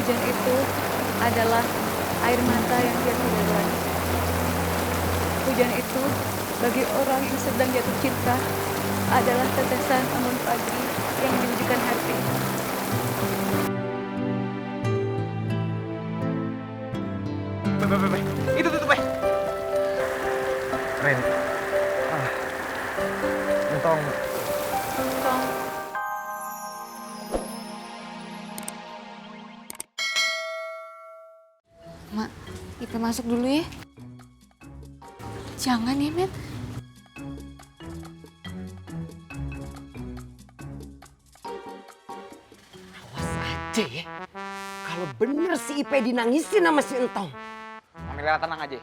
Hujan itu adalah air mata yang tiada beban. Hujan itu bagi orang yang sedang jatuh cinta adalah tetesan embun pagi yang menyejukkan hati. Itu tuh, Pe. Ren. Entong. Tong, Mak, Ipe masuk dulu ya. Jangan ya, Met. Awas aja ya. Kalau bener si Ipe dinangisin sama si Entong. Mami Lela tenang aja.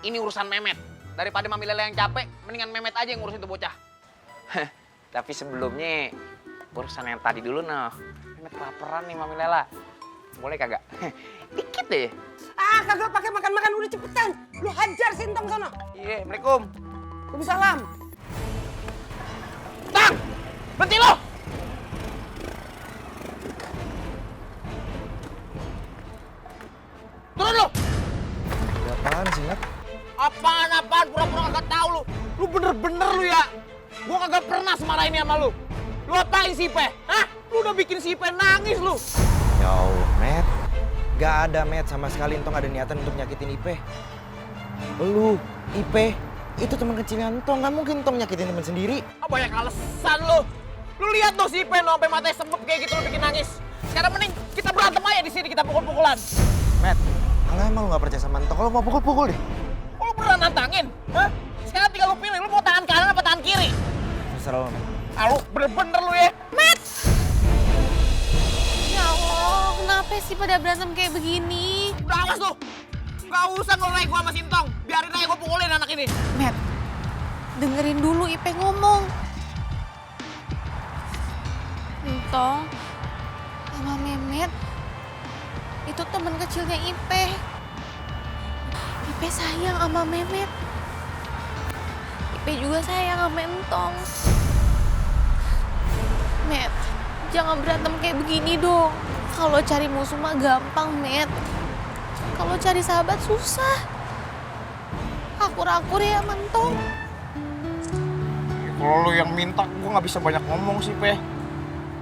Ini urusan Memet. Daripada Mami Lela yang capek, mendingan Memet aja yang ngurusin tuh bocah. Tapi sebelumnya, urusan yang tadi dulu noh. Memet kelaparan nih Mami Lela. Boleh kagak? Dikit deh. Ah, kagak pakai makan-makan, udah cepetan. Lu hajar si Entong sono. Iya, Assalamualaikum. Waalaikumsalam. Tang! Berhenti lo! Turun lo! Apaan sih, Nat? Apaan? Pura-pura kagak tahu lu. Lu bener-bener lu ya. Gua kagak pernah semarahin sama lu. Lu apain si Ipe? Hah? Lu udah bikin si Ipe nangis lu. Ya Allah, Met. Gak ada, Met. Sama sekali Entong ada niatan untuk nyakitin Ipe. Lu, Ipe, itu teman kecilnya Entong. Gak mungkin Entong nyakitin teman sendiri. Ah, banyak alasan lu. Lu lihat tuh si Ipe no, sampai matanya sembep kayak gitu lu bikin nangis. Sekarang mending kita berantem aja di sini, kita pukul-pukulan. Met, kalau emang lu gak percaya sama Entong, kalau mau pukul-pukul deh. Oh, lu beneran nantangin? Hah? Sekarang tinggal lu pilih, lu mau tangan kanan apa tangan kiri? Terserah lu, Met. Ah, lu bener-bener lu ya. Ya Allah, kenapa sih pada berantem kayak begini? Udah awas lu. Gak usah ngeluarin gua sama Sintong. Biarin aja gua pukulin anak ini. Met, dengerin dulu Ipe ngomong. Entong, sama Memet, itu teman kecilnya Ipe. Ipe sayang sama Memet. Ipe juga sayang sama Entong. Met, jangan berantem kayak begini dong. Kalau cari musuh mah gampang, Met. Kalau cari sahabat susah. Akur-akur ya, Mentong. Kalau lu yang minta, gua gak bisa banyak ngomong sih, Pe.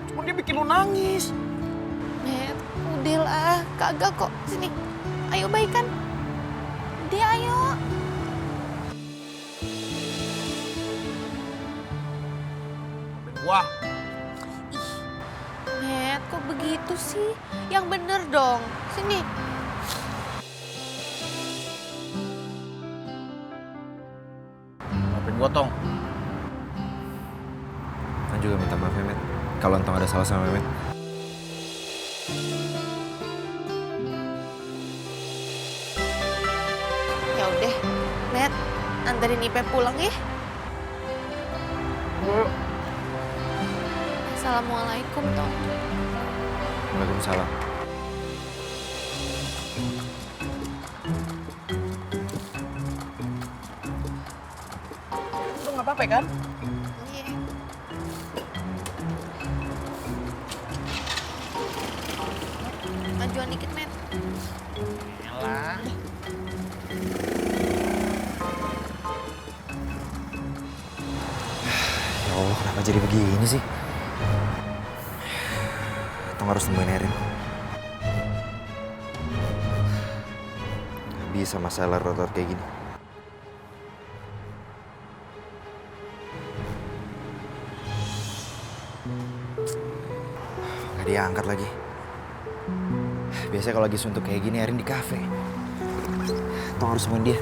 Cuma dia bikin lu nangis. Met, udah lah. Kagak kok. Sini, ayo baikan. Dia ayo. Wah, Met, kok begitu sih? Yang bener dong. Sini. maafin gua, Tong. Kan juga minta maaf ya, Met. Kalau Entong ada salah sama Met. Ya udah, Met, anterin Ipe pulang ya. Assalamualaikum, Tong. Waalaikumsalam. Lu gak apa-apa kan? Iya. Majuan dikit, Met. Yalah. Ya Allah, kenapa jadi begini sih? Entong harus nemuin Erin. Gak bisa masalah rotor kayak gini. Gak diangkat lagi. Biasanya kalau lagi suntuk kayak gini, Erin di kafe. Entong harus nemuin dia.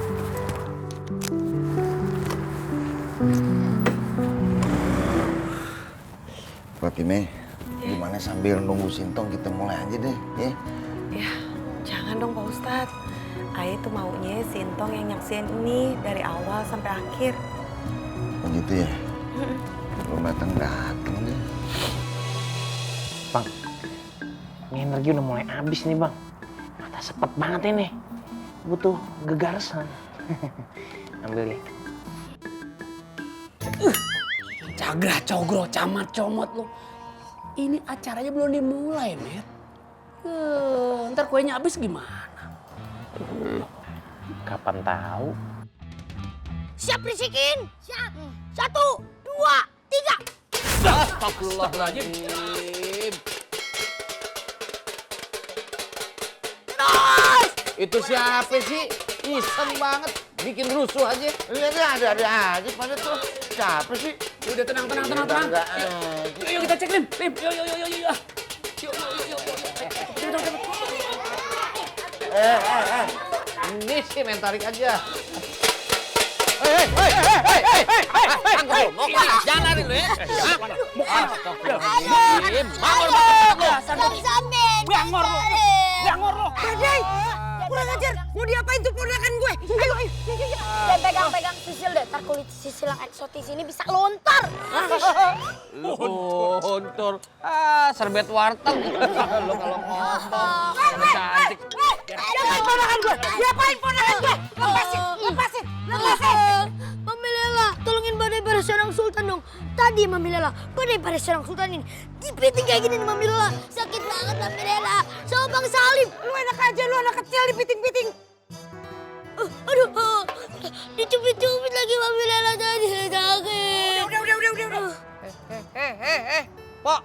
Fatime, gimana sambil nunggu Sintong kita mulai aja deh, ya? Ya, jangan dong Pak Ustadz. Ayah tuh maunya Sintong yang nyaksiin ini dari awal sampai akhir. Begitu ya? Belum datang deh. Bang, ini energi udah mulai habis nih bang. Mata sepet banget ini. Butuh gegarasan. Ambil ya. Cagrah, cogro, camat, comot lu. Ini acaranya belum dimulai, Met. Ntar kuenya habis gimana? Kapan tahu? Siap bisikin. Siap. 1, 2, 3. Astagfirullahaladzim. Itu siapa sih? Iseng banget, bikin rusuh aja. Lihat ada aja pada tuh. Siapa sih? Udah tenang. Enggak. Yuk kita cek Lim. Yuk. Ini sih main tarik aja. Jangan lari lu ya. Bangor lu. Badai, kurang ajar. Mau diapain tuh ponakan gue? Ayo. Pegang sisil deh. Ntar kulit sisil yang eksotis ini bisa lontar. Lontor. Serbet warteg. Lu kalau ngomong cantik. Diapain ponakan gue? Lepasin. Mami Lela, tolongin Badai pada serang Sultan dong. Tadi Mami Lela, Badai pada serang Sultan ini. Dipiting kayak gini nih Mami Lela. Sakit banget Mami Lela. Sama Bang Salim. Lu enak aja, lu anak kecil dipiting-piting. Aduh, dicubit-cubit lagi Mami Lela tadi. Sakit. Udah. Pok,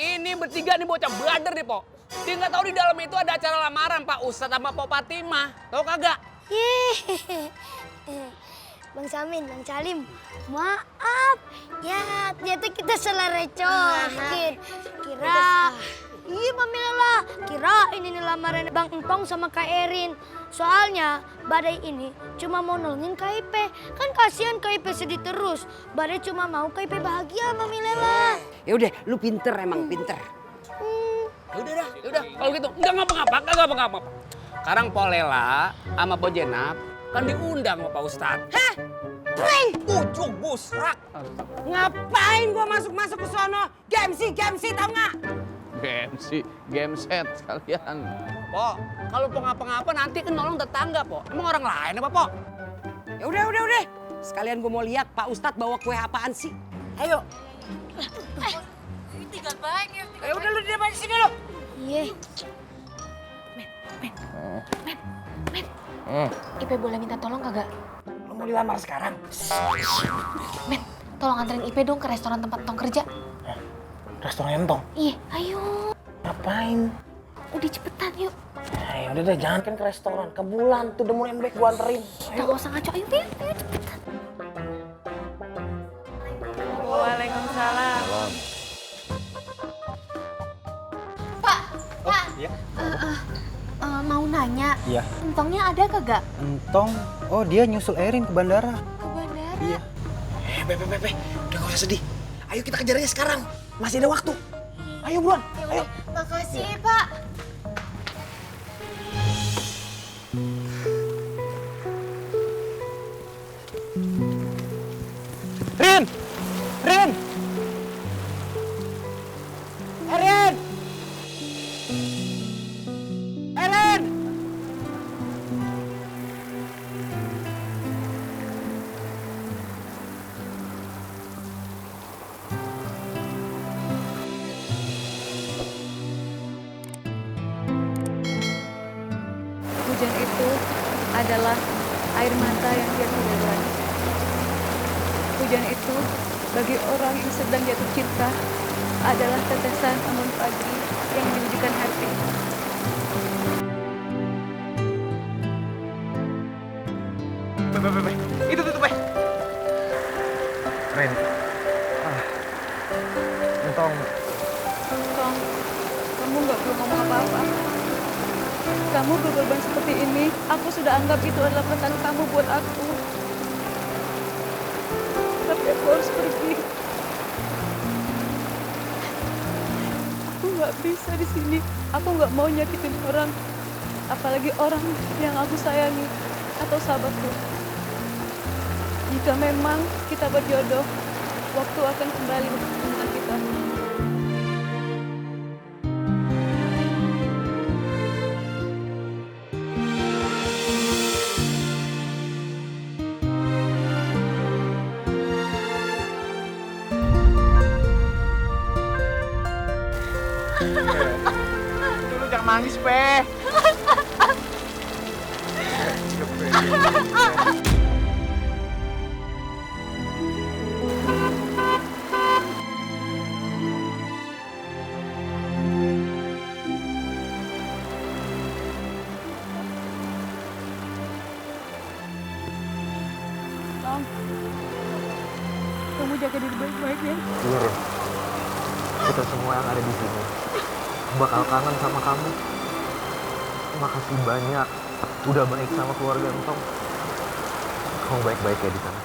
ini bertiga nih bocah brother nih, Pok. Dia nggak tahu di dalam itu ada acara lamaran Pak Ustadz sama Pok Fatimah. Tahu kagak? Bang Samin, Bang Salim, maaf. Ya, ternyata kita salah recokin. Iya Mami Lela, kirain ini lamaran Bang Entong sama Kak Erin. Soalnya Badai ini cuma mau nolongin KIP. Kan kasihan KIP sedih terus. Badai cuma mau KIP bahagia Mami Lela. Ya udah, lu pinter emang pinter. Ya udah. Kalau gitu enggak ngapa-ngapa. Sekarang Po Lela sama Po Jenab kan diundang sama Pak Ustadz. Hah? Ujung busrak. Ngapain gua masuk ke sono? Gemsi tau nggak? Game set sekalian. Po, kalau Po ngapa-ngapa nanti kan nolong tetangga, Po. Emang orang lain apa, Po? Ya udah. Sekalian gua mau lihat Pak Ustadz bawa kue apaan sih. Ayo. Ya udah lu di depan sini lu. Iya. Ipe boleh minta tolong kagak? Lu mau dilamar sekarang? Men, tolong anterin Ipe dong ke restoran tempat Tong kerja. Restoran Entong? Iya, ayo. Ngapain? Udah cepetan yuk. Ya udah deh, jangan kan ke restoran, ke Bulan tuh Demun Embek gua anterin. Kita gak usah ngaco, ayo cepetan. Waalaikumsalam. Pak. Mau nanya, Iya. Entongnya ada kagak? Entong, oh dia nyusul Erin ke bandara. Ke bandara? Iya. Be, udah gak usah sedih. Ayo kita kejar aja sekarang, masih ada waktu. Ayo Bulan, ayo. Makasih Pak. Rin! Hujan itu adalah air mata yang jatuh dari langit. Hujan itu bagi orang yang sedang jatuh cinta adalah tetesan embun pagi yang menyejukkan hati. Itu tuh, Pe. Rin. Entong. Tong, kamu nggak perlu ngomong apa-apa. Kamu berkorban seperti ini, aku sudah anggap itu adalah perasaan kamu buat aku. Tapi aku harus pergi. Aku nggak bisa di sini. Aku nggak mau nyakitin orang, apalagi orang yang aku sayangi atau sahabatku. Jika memang kita berjodoh, waktu akan kembali dengan kita. Lu jangan nangis, Pe. Bang, kamu jaga diri baik-baik ya. Iya, Ren. Kita semua yang ada di sini bakal kangen sama kamu. Makasih banyak udah baik sama keluarga Entong. Kamu baik-baik ya di sana.